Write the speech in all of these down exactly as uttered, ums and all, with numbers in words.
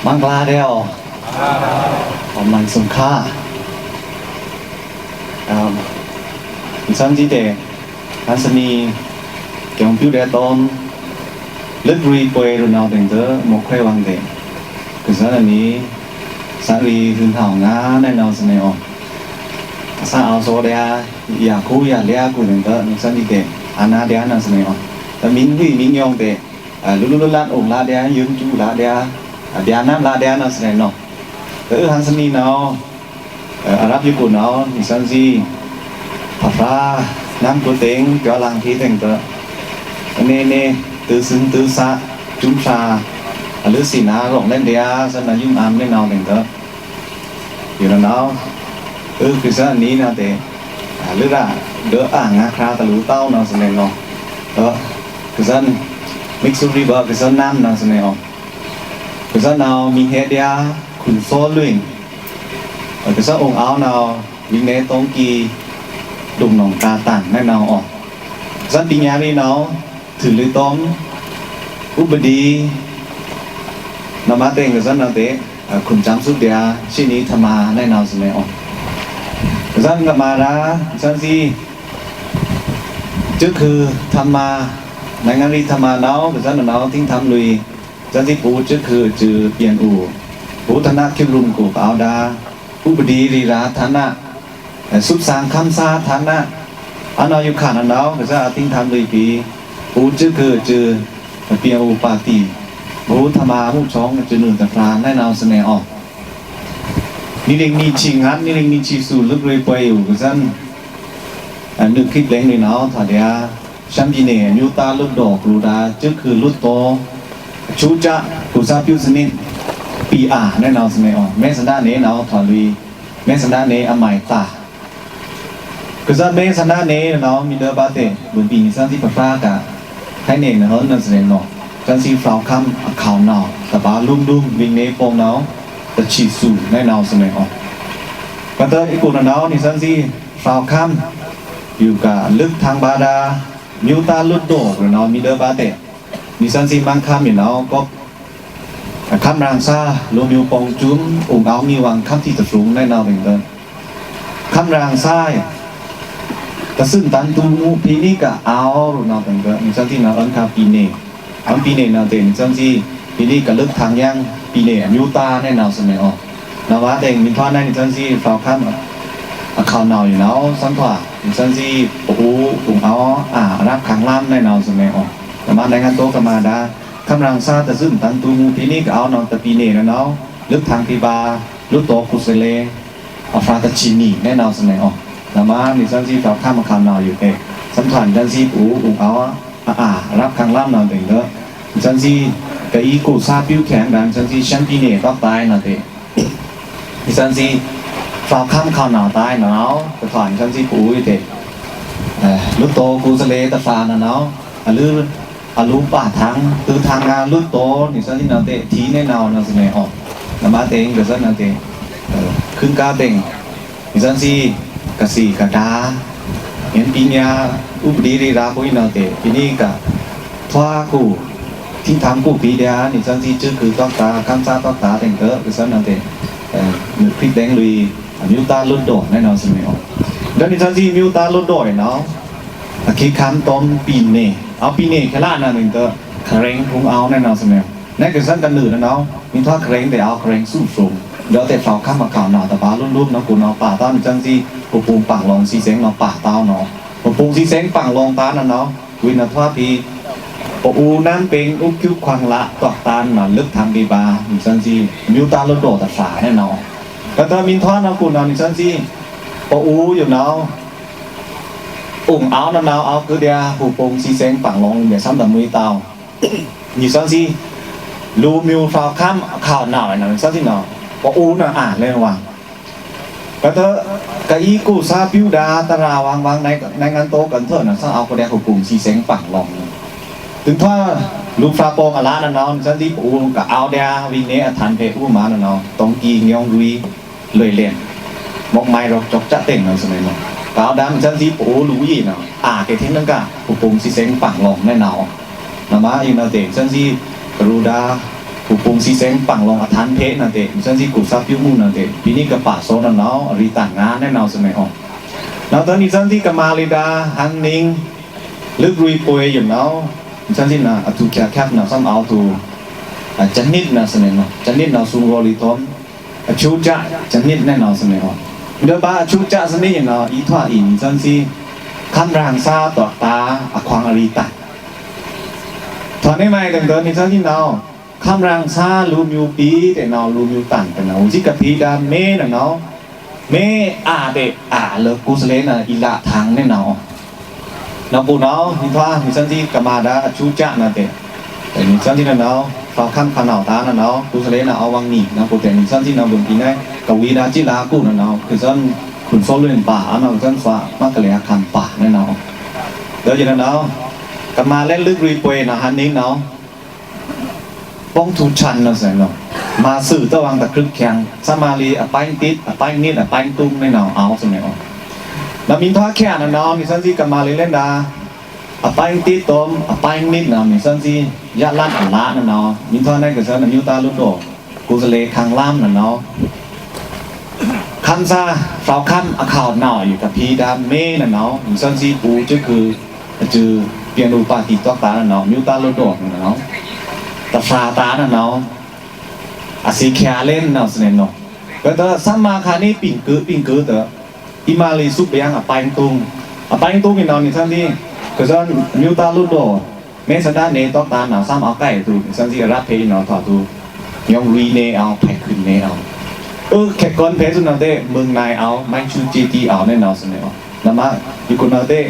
မင်္ဂလာဒျော်။ အမန်စုံခါ။ အမ် နစံဒီး ဟန်ႏသနီ ကျုံပြုဒျော်တုံး လွိုက်ရွီပွေရိုႏနဝ်ꩻဒင်ႏဒွိုး မွဲခွဲဝွံႏဒဲး ကစံနနီ စံရီဟွံႏဟဝ်ငါ နဲနဝ်ꩻသနီအော အသးအောက်သောဒျာ ယွၤကိုယွၤလျာကိုဒင်ႏဒွိုး နစံဒီး အနာဒျာနဝ်ꩻသနီအော တမံၤဝီမံၤညောင်ဒဲး အလွို့လွို့လတ်အိုင်လတ်ဒျာ ယွံကဵုလတ်ဒျာ အဒျာနပ်လတ်ဒျာနဝ်ꩻသနီအော တအုဟန်ႏသနီနဝ် အရပ်ယိုကိုနဝ် နစံဒီး ဖဖရာ နမ်ကိုတ့င် ကဵုလင်ထေးဒင်ႏဒွိုး အနဲနဲ တွို့သွဉ်တွို့သး ကုမ်ဖြာ အလွို့သီနာရောင်နဲဒျာ သနာယုံအမ်နဲနဝ်ဒင်ႏဒွိုး ယိုနဝ် အုကစံနနီနဝ်ဒဲး အလွို့ရာဒွိုးအငါခရာတလူတဝ်နဝ်ꩻသနီအော အုကစံ မိတ်ဆွေဘၣ်ကစံနမ်နဝ်ꩻသနီအော ကစံနဝ် မီဟဲဒျာ ခုန်သောလွင် ကစံအိုင်အောနဝ် ဝိနဲတုံကီ ဒုံနောင်ကာတန်နဲနဝ်အော ကစံပီညါရီနဝ် ထွူလွေတုံ ဥပဒေ နမတ့င်ကစံနဝ်ဒဲး ခုန်စံစုဒျာ ရှေ့နေ ထမနဲနဝ်ꩻသနီအော ကစံကမရာ ကစံဒီး စုခုထမ နင်ဂရီထမနဝ် ကစံနဝ် တင်းထမ်လွီ ကစံဒီး ပူစုခုစုပီအန်အို ပူထနခိရုံကို ပအောဒါ ဥပဒေရေးရာဌာန စုပ်သင်ခမ်းသားဌာန အနဝ်ယုခါနဝ် ကစံအတင်းထမ်လွီပီ ပူစုခုစု ပီအန်အိုပါတီ ပူထမမှုဆောင်စုနုတဖျာနဲနဝ်ꩻသနီအော နီရင်နီချီငတ် နီရင်နီချီသူ လွိုက်ရွီပွေယို ကစံ အနွိုက်ခရစ်လဲင်နွိုက်နဝ် ထွာဒျာ ရှမ်းပြည်နယ် အမျိုးသားလွှတ်တော် ကရူဒါ စုခုလွှတ်တော် အချိုးကျ ကိုယ်စားပြုစနစ် ပီအာ နဲနဝ်ꩻသနီအော မဲဆန္ဒနယ်နဝ်ထွာလွီ မဲဆန္ဒနယ်အမှတ်သာ ကစံမဲဆန္ဒနယ်နဝ် မီဒွိုးဘၣ်ဒဲး ဘုံပီ နစံဒီး ပဖျါက ဟဲနဲနဝ်နဝ်ꩻသနီအော နစံဒီး ဖြောင့်ခမ်းအခေါင်နဝ် တပါလိုမ်းလိုမ်း ဝိညာဉ်ပေါင်းနဝ် တချီသူ နဲနဝ်ꩻသနီအော ကတအီကိုနဝ် နစံဒီး ဖြောင့်ခမ်း ယုကလွိုက်ထန်းဘာဒါ မျိုးသားလွှတ်တော် နဝ် မီဒွိုးဘၣ်ဒဲး နစံဒီး မန်းခမ်းနဝ် က အခမ်းရင်ဆါ လိုမျိုးပေါင်းစုံ အိုင်အောနဝ် ဝံၤခမ်းထီတဖြူ နဲနဝ်ဒင်ႏဒွိုး ခမ်းရင်ဆါ တသုန်တန်တူမူ ဖဲနီကအောနဝ်ဒင်ႏဒွိုး နစံဒီး နဝ် အန်ခါပြည်နယ် အန်ပြည်နယ်နဝ်ဒဲး နစံဒီး ဖဲနီကလွိုက်ထန်းယင် ပြည်နယ်အမျိုးသား နဲနဝ်ꩻသနီအော နဝ်ဘၣ်ဒဲး မီထွာနဲ နစံဒီး ဖြောင့်ခမ်း အခေါင်နဝ်ယိုနဝ် သံထွာ နစံဒီး ပအိုအိုင်အော အာရပ်ခမ်းလမ်း နဲနဝ်ꩻသနီအော နဝ် နိုင်ငံတော်ကမ္ဘာသာ ခမ်းရင်ဆါ တသုန်တန်တူမူ ဖဲနီကအောနဝ် တပြည်နယ် နဲနဝ် လွိုက်ထန်းဖဲဘါ လွှတ်တော်ကိုယ်စားလှယ် အဖျါတချီနီ နဲနဝ်ꩻသနီအော နဝ် နစံဒီး ဖြောင့်ခမ်းအခေါင်နဝ်ယိုဒဲး သံထွာ နစံဒီး ပအိုအိုင်အော အာရပ်ခမ်းလမ်းနဝ်ဒင်ႏဒွိုး နစံဒီး ကအိုကိုယ်စားပြုခံ နစံဒီး ရှမ်းပြည်နယ် တောက်တိုင်းနဝ်ဒဲး နစံဒီး ဖြောင့်ခမ်းအခေါင်နဝ်တိုင်းနဝ် သံထွာ နစံဒီး ပအိုယိုဒဲး လွှတ်တော်ကိုယ်စားလှယ်တဖျါနဝ် အလွို့ အလိုပါထန်း တွို့ထန်းငါလွှတ်တော် နစံဒီးနဝ်ဒဲး ထီနဲနဝ်နဝ်ꩻသနီအော နဝ်ဘၣ်ဒဲး ကစံနဝ်ဒဲး ခုန်ကားဒင်ႏ နစံဒီး ကသီးကဒါ ယဉ်ပညာ ဥပဒေရေးရာ ပအိုနဝ်ဒဲး ဖဲနီကထွာကို ထီထန်းကို ဖဲဒျာ နစံဒီး စုခုတောက်တာ ခမ်းသားတောက်တာဒင်ႏဒွိုး ကစံနဝ်ဒဲး နွိုက်ခရစ်လဲင်လွီ အမျိုးသားလွှတ်တော် နဲနဝ်ꩻသနီအော ဒီးနစံဒီး အမျိုးသားလွှတ်တော်နဝ် အခေတ်ခမ်းတောမ်ပြည်နယ် အော်ပြည်နယ် ခဲလနဝ်ဒင်ႏဒွိုး ခရင်ခုံအော နဲနဝ်ꩻသနီအော နဲကစံကနွိုနဝ် မီထွာခရင်ဒဲး အော်ခရင်သူဖြူ ဒီးဒဲး ဖြောင့်ခမ်းအခေါင်နဝ် တပါလိုမ်းလိုမ်းနဝ် ကိုနဝ်ပါတာ နစံဒီး ပပုံပင်လောင်သီးသင်နဝ်ပါတာနဝ် ပပုံသီးသင်ပင်လောင်တာနဝ် ဝိုင်နဝ်ထွာဖဲ ပအိုနမ်းပင် အိုကျူခွင်လ တွက်တာနဝ် လွိုက်ထန်းဖဲဘါ နစံဒီး အမျိုးသားလွှတ်တော်တဖျါနဲနဝ် ကတမီထွာနဝ် ကိုနဝ် နစံဒီး ပအိုယိုနဝ် အိုင်အောနဝ် အော်ကဒျာ ပပုံသီးသင်ပင်လောင် ဒျာသမ်တမွေတဝ် နစံဒီး လိုမျိုးဖြောင့်ခမ်းအခေါင်နဝ်နဝ် နစံဒီးနဝ် ပအိုနဝ်အာနဲနဝ် ကတ ကအိုကိုယ်စားပြုဒါ တရာဝံၤဝံၤ နိုင်ငံတော်ကထၢနဝ် သံအော်ကဒျာ ပပုံသီးသင်ပင်လောင် တွို့ထွာ လိုဖြောင့်ခမ်းအလါနဝ် နစံဒီး ပအိုကအိုဒျာ ဝိုင်နဲအထန်းဖဲအိုမါနဝ် တုံကီညွံကရွီ လွဲလဲ့ မွဲကမိုင်ရော ကျောက်ကျားတင်နဝ်သနီနဝ် ကအိုဒျာ နစံဒီး ပအိုလူယီနဝ် အာကဲထဲနက ပပုံသီးသင်ပင်လောင်နဲနဝ် နဝ်ယိုနဝ်ဒဲး နစံဒီး ကရူဒါ ကိုပိုင်စီႏစဲင်ႏပင်လောင်အထန်ႏဖေႏနာ်တဲ့ နီသွဉ်းစံႏကိုစပ်ပြုမှုနာ်တဲ့ ပီနစ်ကပါသောနဝ်ꩻအရီတန်ငါနဲနဝ်ꩻသနေအောန် နဝ်ꩻတနီသွဉ်းစံႏကမၤလေဒါ ဟန်နင်း လွိုက်ရွီပွေယုမ်နဝ်ꩻ နီသွဉ်းစံႏနဝ်ꩻ အထူချာချပ်နဝ်ꩻ သမ်အဝ်ႏတူ အစနစ်နဝ်ꩻသနေနဝ်ꩻ စနစ်နဝ်ꩻ သုင်ရောလီထွမ် အချိုးကျ စနစ်နဲနဝ်ꩻသနေအောန် ဒီးဗာအချိုးကျစနစ်ယုမ်နဝ်ꩻ အီထွါအီနီသွဉ်းစံႏ ခမ်းရံသါတွာ်တာ အခွင်အရီတန် ထွါနေမး တင်ဒီးနီသွဉ်းစံႏနဝ်ꩻ ခမ်းရံသါလူမျိုးပီးတဲ့နဝ်ꩻ လူမျိုးတန်တဲ့နဝ်ꩻ စံႏကဖီဒါမေးနဝ်ꩻ မေးအာတဲ့အာလၢကိုယ်စားလှယ်နဝ်ꩻ အီလာထန်နဲနဝ်ꩻ နဝ်ꩻပိုနဝ်ꩻ နီထွါ နီသွဉ်းစံႏကမၤဒါအချိုးကျနာ်တဲ့ နီသွဉ်းစံႏနဝ်ꩻ ဖောက်ခမ်းခနဝ်တာနဝ်ꩻ ကိုယ်စားလှယ်နဝ်ꩻ အဝ်ႏဝင်းနီနဝ်ꩻ ပိုတဲ့နီသွဉ်းစံႏနဝ်ꩻ ဘုံပီနဲ ကဝီဒါစံႏလါကိုနဝ်ꩻ ကစွန်း ခုန်စောလွင်ပါအနဝ်ꩻ ကစွန်းသွါ မကလျာခံပါနဲနဝ်ꩻ ဒီးယနဝ်ꩻ ကမၤလဲလွိုက်ရွီပွေနဝ်ꩻ ဟန်နင်းနဝ်ꩻ ပေါင်းထူႏချန်နဝ်ꩻသနေနဝ်ꩻ မၤသုတဝ်ႏတခရုချင် သမားလီအပိုင်းတစ် အပိုင်းနှစ် အပိုင်းသုံးနဲနဝ်ꩻ အဝ်ႏသနေအောန် နဝ်ꩻမီးထွါချာနဝ်ꩻ နီသွဉ်းစံႏကမၤလေလဲဒါ အပိုင်းတစ်တွမ် အပိုင်းနှစ်နဝ်ꩻ နီသွဉ်းစံႏ ရလဒ်အလါနဲနဝ်ꩻ မီးထွါနဲကစွန်း အမျိုးသားလွှတ်တော် ကိုယ်စားလှယ် ခမ်းလမ်းနဲနဝ်ꩻ ခမ်းသါ ဖောက်ခမ်းအခဝ်နဝ်ꩻ ယုကဖီဒါမေးနဲနဝ်ꩻ နီသွဉ်းစံႏ ပူႏစကု အစူ ပြန်လို့ပါတီတွာ်တာနဲနဝ်ꩻ မျိုးသားလွှတ်တော်နဲနဝ်ꩻ တဖျါတာနဲနဝ်ꩻ အစံႏချာလဲနဲနဝ်ꩻသနေနဝ်ꩻ ကတသမားခါနေ ပင်ကု ပင်ကုတ အီမၤလီစုပ်ပယံ အပိုင်းသုံး အပိုင်းသုံးယုမ်နဝ်ꩻ နီသွဉ်းစံႏ ကစွန်း မျိုးသားလွှတ်တော် မဲဆန္ဒနယ်တွာ်တာနဝ်ꩻ သမ်အဝ်ႏကိုက်တူ နီသွဉ်းစံႏ အရပ်ဖေးယုမ်နဝ်ꩻ ထွါတူ ညောင်ရီနေအောင် ဖဲခုန်နေအောင် အခဲကွန်ဖဲသူနဝ်ꩻတဲ့ မုင်နိုင်အောင် မိုင်းရှုး ကျေးတီးအောင်နဲနဝ်ꩻသနေအောန် နမယုကနဝ်ꩻတဲ့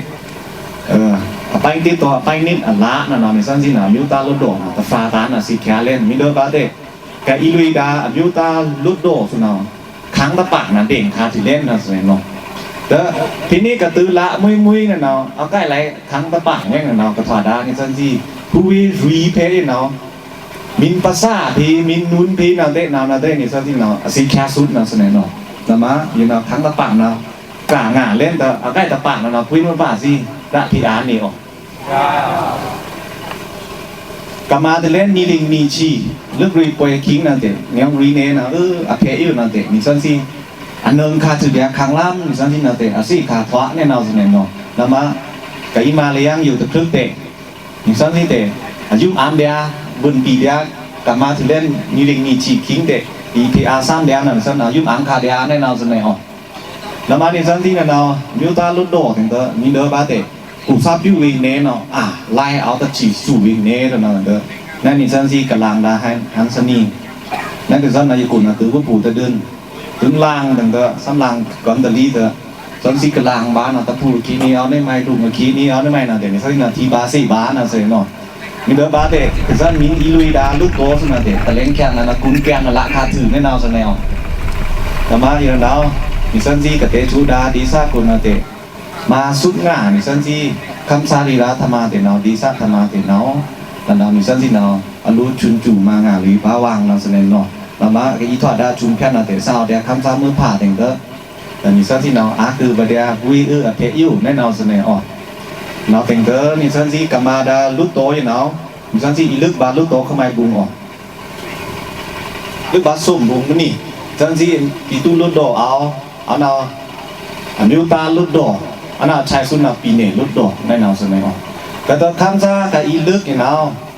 အပိုင်းတစ်တွမ် အပိုင်းနှစ်အလါနဲနဝ်ꩻ နီသွဉ်းစံႏနဝ်ꩻ မျိုးသားလွှတ်တော်နဝ်ꩻ တဖျါတာနဝ်ꩻ စံႏချာလဲ မီးဒီးဗာတဲ့ ကအီလွေဒါ အမျိုးသားလွှတ်တော်သူနဝ်ꩻ ခမ်းတပာ်နဝ်ꩻ ဒ့င်ခါထီလဲနဲနဝ်ꩻသနေနဝ်ꩻ ဒီး ဖဲနေကတူလမွိမွိနဲနဝ်ꩻ အဝ်ႏကိုက်လဲ ခမ်းတပာ်ဝဲနဲနဝ်ꩻ ကထွါဒါ နီသွဉ်းစံႏ ဟူဝီရွီဖဲယုမ်နဝ်ꩻ မင်းပစာဖေး မင်းနုံဖေးနဝ်ꩻတဲ့ နဝ်ꩻနဝ်ꩻတဲ့ နီသွဉ်းစံႏနဝ်ꩻ အစံႏချာသုနဝ်ꩻသနေနဝ်ꩻ နမ ယုမ်နဝ်ꩻ ခမ်းတပာ်နဝ်ꩻ ကငါလဲဒီး အဝ်ႏကိုက်တပာ်နဝ်ꩻ ကွိမဗာစံႏ ရပ်ဖေးအားနေအောန် ကမၤတလဲ နီလိင်နီချီ လွိုက်ရွီပွေခိင်းနဝ်ꩻတဲ့ ညောင်ရီနေနဝ်ꩻ အဖဲယုမ်နဝ်ꩻတဲ့ နီသွဉ်းစံႏ အနွောင်ခါထူဒါ ခမ်းလမ်း နီသွဉ်းစံႏနဝ်ꩻတဲ့ အစံႏခါထွါနဲနဝ်ꩻသနေနဝ်ꩻ နမ ကအီမၤလီယံယုမ်တခရုတဲ့ နီသွဉ်းစံႏတဲ့ အယုမ်အမ်းဒါ ဘုံပီဒါ ကမၤတလဲ နီလိင်နီချီခိင်းတဲ့ အီဖေးအားသမ်းဒါနဝ်ꩻ နီသွဉ်းစံႏနဝ်ꩻ ယုမ်အမ်းခါဒါနဲနဝ်ꩻသနေအောန် နမ နီသွဉ်းစံႏနဝ်ꩻ မျိုးသားလွှတ်တော်တင်ဒီး မီးဒီးဗာတဲ့ ကိုယ်စားပြုဝင်နေနဝ်ꩻ အ လိုက်အောက်တချီစုဝင်နေနဝ်ꩻတဲ့ နနီသွဉ်းစံႏ ကလမ်ဒါ ဟန်သနီ နကစွန်းနဝ်ꩻ ယုကနဝ်ꩻ တူဝ်ပူတဒုံ တုံလင်တင်ဒီး သမ်လင်ကွန်တလီဒီး သွဉ်းစံႏကလမ်ဗာနဝ်ꩻ တပူခိနီအောန် နမ တုံခိနီအောန် နမ နဝ်ꩻတဲ့ နီသွဉ်းစံႏနဝ်ꩻ ထီဗာစံႏဗာနဝ်ꩻသနေနဝ်ꩻ မီးဒီးဗာတဲ့ ကစွန်းမီးအီလွေဒါ လွတ်တော်သူနဝ်ꩻတဲ့ တလဲင်ချာနဝ်ꩻ ကွန်ချာနဝ်ꩻ လခါထူနဲနဝ်ꩻသနေအောန် နမ ယုမ်နဝ်ꩻ နီသွဉ်းစံႏ ကတဲထူဒါ ဒေသခွန်နဝ်ꩻတဲ့ မၤသုတ်ငါ နီသွဉ်းစံႏ ခမ်းသားရီရာ ထမတဲ့နဝ်ꩻ ဒေသထမတဲ့နဝ်ꩻ နဝ်ꩻ နီသွဉ်းစံႏနဝ်ꩻ အလိုချွန်ကျူး မၤငါလွေဗာဝံနဝ်ꩻသနေနဝ်ꩻ နမ ကအီထွါဒါ ချွန်ဖြတ်နဝ်ꩻတဲ့ သဝ်ဒါ ခမ်းသားမွိုးဖါတင်ဒီး နီသွဉ်းစံႏနဝ်ꩻ အကုဗဒါ ဝီအုအဖဲယုမ်နဲနဝ်ꩻသနေအောန် နဝ်ꩻ တင်ဒီး နီသွဉ်းစံႏ ကမၤဒါ လွတ်တော်ယုမ်နဝ်ꩻ နီသွဉ်းစံႏ အီလွိုက်ဗာ လွတ်တော် ခမၢႆဗုံအောန် လွိုက်ဗာ သုမ်ဗုံမနီ သွဉ်းစံႏ ပြည်သူ့လွှတ်တော်အောန် အနဝ်ꩻ အမျိုးသားလွှတ်တော် အနဝ်ꩻ ချားသုနဝ်ꩻ ပြည်နယ်လွှတ်တော် နဲနဝ်ꩻသနေအောန် ကတခမ်းသားကအီလွိုက်ယုမ်နဝ်ꩻ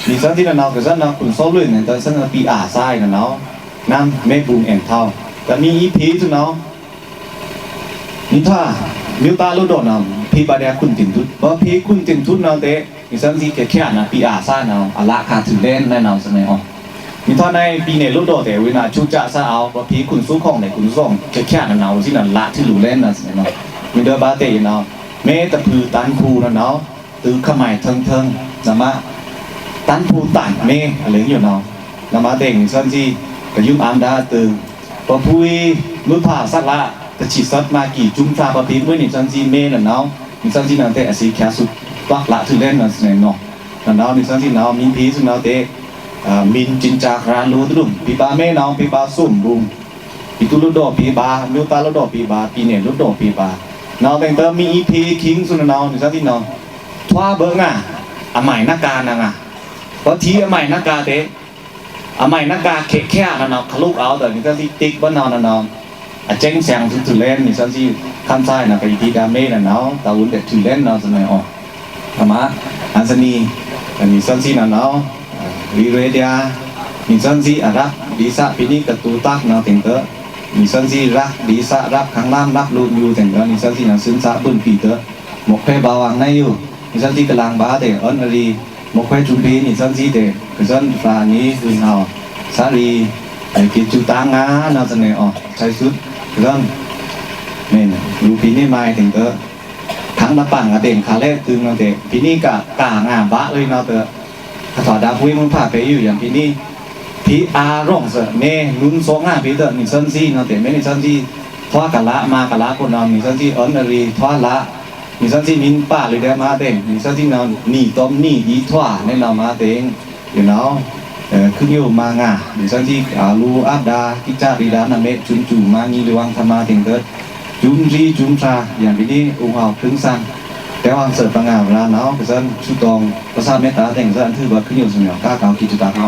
နီသွဉ်းစံႏနဝ်ꩻ ကစွန်းနဝ်ꩻ ခုန်စောလွင်နဲ သွဉ်းစံႏနဝ်ꩻ ပီအာသါယုမ်နဝ်ꩻ နမ်မဲဗုံအဲန်ထဝ် ကမီးအီဖေးသူနဝ်ꩻ နီထွါ မျိုးသားလွှတ်တော်နဝ်ꩻ ဖေးဗာဒါ ခုန်တင်ထွတ် ဗာဖေးခုန်တင်ထွတ်နဝ်ꩻတဲ့ နီသွဉ်းစံႏ ကချာနဝ်ꩻ ပီအာသါနဝ်ꩻ အလခါထူလဲနဲနဝ်ꩻသနေအောန် နီထွါနဲ ပြည်နယ်လွှတ်တော်တဲ့ ဝေနဝ်ꩻ အချိုးကျသဝ် ဗာဖေးခုန်သုခုံးနဲ ခုန်သုခုံး ကချာနဝ်ꩻ ဝီသံနဝ်ꩻ လခါထူလဲနဲနဝ်ꩻသနေနဝ်ꩻ မီးဒီးဗာတဲ့ယုမ်နဝ်ꩻ မဲတဖုတန်ဖူနဝ်ꩻ တုၤခမၢႆထင်ထင် နမ တန်ဖူတန်မဲ အလဲယုမ်နဝ်ꩻ နမ တဲ့ နီသွဉ်းစံႏ ကယုမ်အမ်းဒါတုၤ ဗာဖူဝီ မွိုးဖါသလ တချီသတ်မၤကီး စုံဖျါဗာဖေးမွိုး နီသွဉ်းစံႏ မဲနဝ်ꩻ နီသွဉ်းစံႏနဝ်ꩻတဲ့ အစံႏချာသု တွာ်လခါထူလဲနဲနဝ်ꩻသနေနဝ်ꩻ နဝ်ꩻ နီသွဉ်းစံႏနဝ်ꩻ မီးဖေးသူနဝ်ꩻတဲ့ မီးကျဉ်းချာကရၢလိုတဒုံ ဖေးဗာမဲနဝ်ꩻ ဖေးဗာသုမ်ဗုံ ပြည်သူ့လွှတ်တော်ဖေးဗာ မျိုးသားလွှတ်တော်ဖေးဗာ ပြည်နယ်လွှတ်တော်ဖေးဗာ နဝ်ꩻတင်ဒီးမီးအီဖေးခိင်းသူနဝ်ꩻ နီသွဉ်းစံႏနဝ်ꩻ ထွါဗာငါ အမၢၢ်နဂါနဝ်ꩻ ဗာထီအမၢၢ်နဂါတဲ့ အမုဲင်နဂါခေတ်ခေတ်နဝ်ꩻနဝ်ꩻ ခလုတ်ꩻအဝ်ႏဒီး နီသွဉ်းသီးတိတ်းဝွိုင်းနဝ်ꩻနဝ်ꩻ အကျဉ်းဆင်သူႏသူႏလဲဉ် နီသွဉ်းသီး ခမ်းသားနဝ်ꩻ ပီတီဒါမေးနဝ်ꩻနဝ်ꩻ တဝုန်းတဲ့ ထိုင်လဲဉ်နဝ်ꩻ သနေအော် အမါ အန်သနီ နီသွဉ်းသီးနဝ်ꩻနဝ်ꩻ ရီရေဒျာ နီသွဉ်းသီးအရပ် ဒ်သး ပီနံကတူးတတ်းနဝ်ꩻ တင်ꩻတဲ့ နီသွဉ်းသီးရပ် ဒ်သးရပ် ခမ်းသားရပ် လူယူ တင်ꩻတဲ့ နီသွဉ်းသီးနဝ်ꩻ သွဉ်းသီးပိုန်ꩻပီတဲ့ မုခွေးဘဝ်ႏအင်ႏနဝ်ꩻ နီသွဉ်းသီးကလင်ဘဝ်ႏတဲ့ အွဉ်ႏအရီ မုခွေးထုံးပေ နီသွဉ်းသီးတဲ့ ကစွန်း သြဳနံ ဝိုင်ႏဟဝ် သရီ အကီးစူးတန်းငါနဝ်ꩻ သနေအော် သီးသုတ် ကစွန်း မ့ၢ် လူပီနံမုဲင် တင်ꩻတဲ့ ထန်းနပင်အဒင်ႏ ခါလဲတုံနဝ်ꩻတဲ့ ပီနံက ကငါဘဝ်ႏအွိုင်နဝ်ꩻတဲ့ ကထွာဒါဗွီမုန်ဖါပေယူယံ ပီနံ ပီအာရောင်သ့ မ့ၢ်လွိုင်သောငါပီတဲ့ နီသွဉ်းသီးနဝ်ꩻတဲ့ မ့ၢ်နီသွဉ်းသီး ထွာကလး မကလးကိုနဝ်ꩻ နီသွဉ်းသီး အွဉ်ႏအရီ ထွာလး နီသွဉ်းသီး မီးပါလွေꩻဒဲမါတဲ့ နီသွဉ်းသီးနဝ်ꩻ နီတွမ်နီ ဒ်ထွာ နီနဝ်ꩻမါတဲ့ ယူနဝ်ꩻ ခုညိုမါငါ နီသွဉ်းသီး အလူအပ်ဒါ ကိကရီဒါနမဲ စူမ်စူမ်မါငီလွေဝ်ထမါ တင်ꩻတဲ့ စူမ်ရီစူမ်သြဳ ယံပီနံ ဥဟဝ်ခုင်သင် တဲဝ်သ့ပငါ ဝြါနဝ်ꩻ ကစွန်း သူတောင်း ပသးမဲတာ တင်ꩻတဲ့ အန်ထုဘခုညိုသမျော် ကါကောက် ကီးစူးတန်းငါ